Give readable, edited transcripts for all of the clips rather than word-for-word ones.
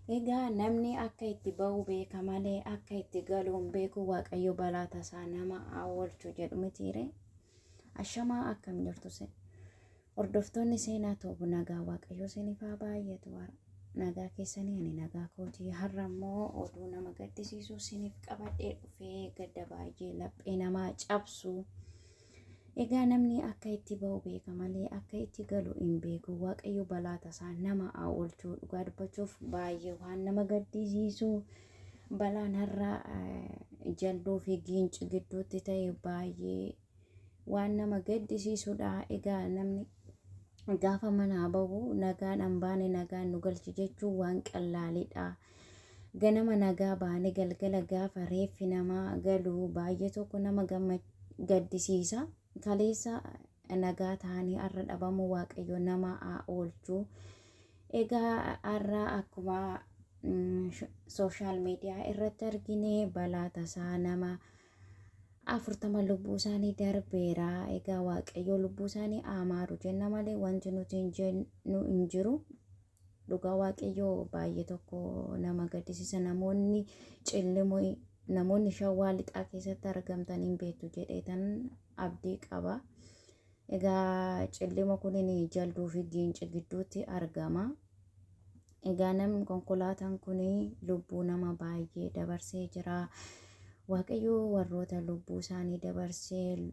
Egaa namni akka itti ba'u beeka malee akka itti galu hin beeku. Waaqayyo balaa tasaa nama oolchu jedhu mitiire. Ashamaa, akkam jirtu hordoftoonni Seenaa Tube? Nagaa Waaqayyo isiniif haa baay'atu. Nagaa keessanii? Ani nagaa kootii. Har'a immoo oduu nama gaddisiisu isiniif qabadhee dhufee, gadda baay'ee laphee namaa cabsu. Egaa namni akka itti ba'u beeka malee akka itti galu hin beeku. Waaqayyo balaa tasaa nama oolchu. Dhugaa dubbachuuf baay'ee waan nama gaddisiisu, balaan har'a Jalduu fi Giinci gidduutti ta'e baay'ee waan nama gaddisiisudha. Egaa namni gaafa manaa bahu nagaan baane nagaan nu galchi jechuun waan qallaalidha. Ganama nagaa baane galgala gaafa reeffi namaa galu baay'ee tokko nama gaddisiisa. Kaleessa nagaa ta'anii har'a dhabamuu, Waaqayyo nama oolchu. Egaa har'a akkuma social media irratti argine balaa tasaa nama 40 lubbuu isaanii darbeera. Egaa Waaqayyo lubbuu isaanii amaaru jenna malee wanti nuti hin jennu hin jiru. Dhugaa Waaqayyoo baay'ee tokko nama gaddisiisa. Namoonni Cillimoo, namoonni Shawaa Lixaa keessatti argamtan hin beektu jedheetan abdii qaba. Egaa Cillimo kunin Jalduu fi Giinci gidduutti argama. Egaa namni konkolaataan kun lubbuu nama baay'ee dabarsee jira. Waaqayyo warroota lubbuu isaanii dabarsee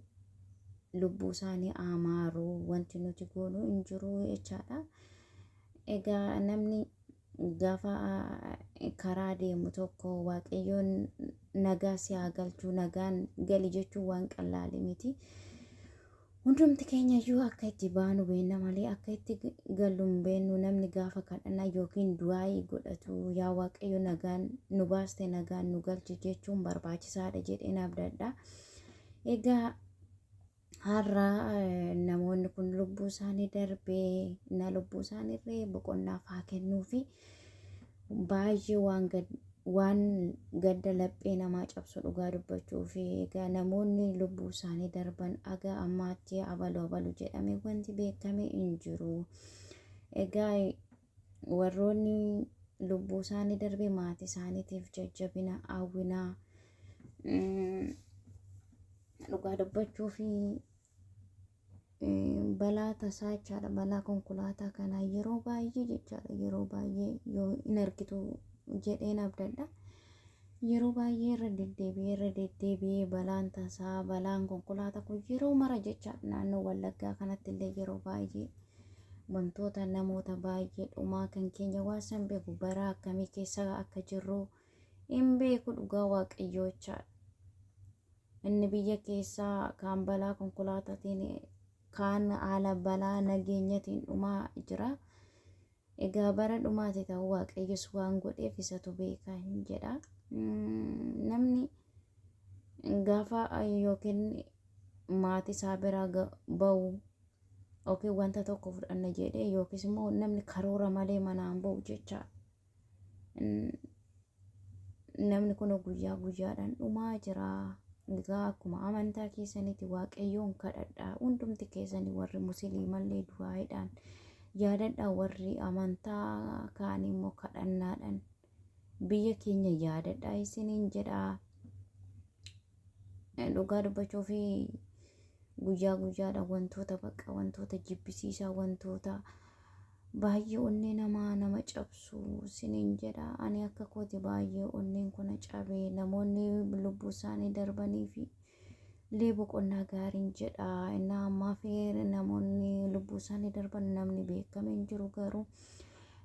lubbuu isaanii amaaru, wanti nuti goonu hin jiru jechaadha. Egaa namni gaafa karaa deemu tokko Waaqayyoon nagaa si haa galchuu, nagaan gali jechuun waan qallaalii miti. Hundumti keenya iyyuu akka itti baanu beekna malee akka itti gallu hin beeknu. Namni gaafa kadhannaa yookiin du'aayii godhatu, yaa Waaqayyo, nagaan nu baaste nagaan nu galchi jechuun barbaachisaadha jedheen abdadha. Egaa har'a namoonni kun lubbuu isaanii darbee na lubbuu isaaniirree boqonnaaf haa kennuufi, baay'ee waan gadda laphee namaa cabsu dhugaa dubbachuu fi. Egaa namoonni lubbuu isaanii darban aga ammaatti abalu abalu jedhame wanti beekame hin jiru. Egaa warroonni lubbuu isaanii darbe maatii isaaniitiif jajjabina hawwinaa. Dhugaa dubbachuu fi balaa tasaa jechaadha. Balaa konkolaataa kanaa yeroo baay'ee jechaadha. Yeroo baay'ee yoo hin argitu jedheen abdadha. Yeroo baay'ee irra deddeebi'ee irra deddeebi'ee balaan tasaa, balaan konkolaataa kun yeroo mara jechaadha. Naannoo Wallaggaa kanatti illee yeroo baay'ee wantoota namoota baay'ee dhumaa kan keenya waan san beeku, bara akkamii keessa akka jirru hin beeku dhugaa Waaqayyoo jechaadha. Inni biyya keessaa kaan balaa konkolaataatiin, kaan haala balaa nageenyatiin dhumaa jira. Egaa bara dhumaati ta'uu Waaqayyos waan godheef isatu beeka jedha. Namni gaafa yookiin maatii isaa biraa ba'u yookiin wanta tokko fudhanna jedhee yookiis immoo namni karoora malee manaan ba'u jecha, namni kun guyyaa guyyaadhaan dhumaa jira. Egaa akkuma amantaa keessanitti Waaqayyoon kadhadhaa. Hundumti keessanii warri musliimallee du'aaidhaan yaadadhaa, warri amantaa kaan immoo kadhannaadhaan biyya keenya yaadadhaa isiniin jedhaa. Dhugaa dubbachuu fi guyyaa guyyaadhaan wantoota bakka wantoota jibbisiisaa, wantoota baay'ee onnee namaa nama cabsu isiniin jedha. Ani akka kooti baay'ee onneen kuna cabee. Namoonni lubbuu isaanii darbanii fi illee boqonnaa gaariin jedha. Innaa ammaa fi namoonni lubbuu isaanii darban namni beekame hin jiru, garuu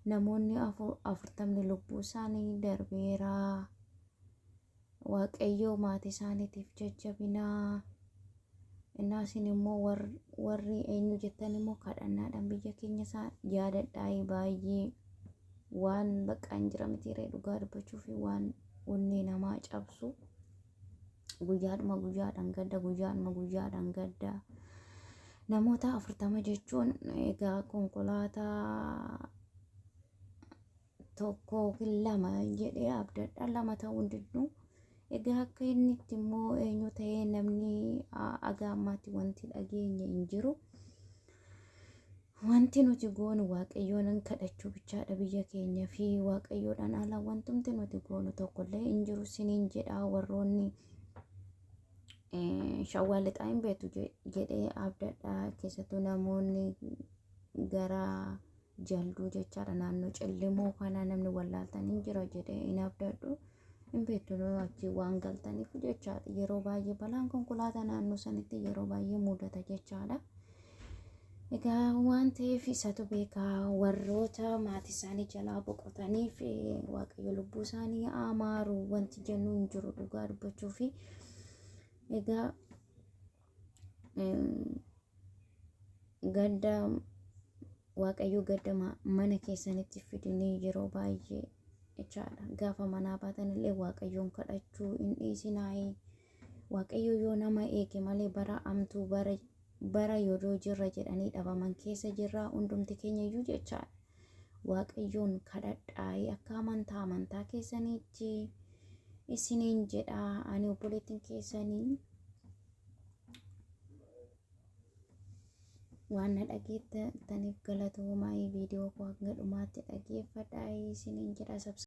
namoonni 40 lubbuu isaanii darbeera. Waaqayyoo maatii isaaniitiif jajjabinaa. Innaa isin immoo warri eenyu jettan immoo kadhannaadhaan biyya keenya isaa yaadadhaa. Baay'ee waan bakka hin jira mitiiree, dhugaa dubbachuu fi waan onnee namaa cabsu, guyyaadhuma guyyaadhaan gadda, guyyaadhuma guyyaadhaan gadda. Namoota 40 jechuun egaa konkolaataa tokko yookiin lama jedhee abdadha, lama ta'uu hin diddu. Egaa akka inni itti immoo eenyu ta'ee namni aga ammaatti wanti dhageenye hin jiru. Wanti nuti goonu Waaqayyoon kadhachuu bichaadha biyya keenya fi Waaqayyoodhaan ala wantumti nuti goonu tokkollee hin jiru siniin jedha. Warroonni Shawwaa Lixaa hin beektu jedhee abdadha. Keessattuu namoonni gara Jalduu jechaadha, naannoo Cillimoo kana namni wallaaltan hin jira jedhee hin abdadhu. Hin beektu achi waan galtaniif jechaadha. Yeroo baay'ee balaan konkolaataa naannoo sanitti yeroo baay'ee mudata jechaadha. Egaa waan ta'eef isatu beekaa. Warroota maatii isaanii jalaa boqotaniif Waaqayyo lubbuu isaanii haa maaru wanti jennu hin jiru dhugaa dubbachuu fi egaa gadda Waaqayyo gadda mana keessanitti fidinii yeroo baay'ee jechaadha. Gaafa manaa baatan illee Waaqayyoon kadhachuu hin dhiisinaayii. Waaqayyo yoo nama eege malee bara amtuu bara yeroo jirra jedhanii dhabaman keessa jirra hundumti keenya iyyuu jechaadha. Waaqayyoon kadhadhaayii akka amantaa keessaniitti isiniin jedha. Ani obboleettiin keessanii waan na dhageettaniif galatoomaa. Viidiyoo koo hanga dhumaatti dhageeffadhaa isiniin jedha.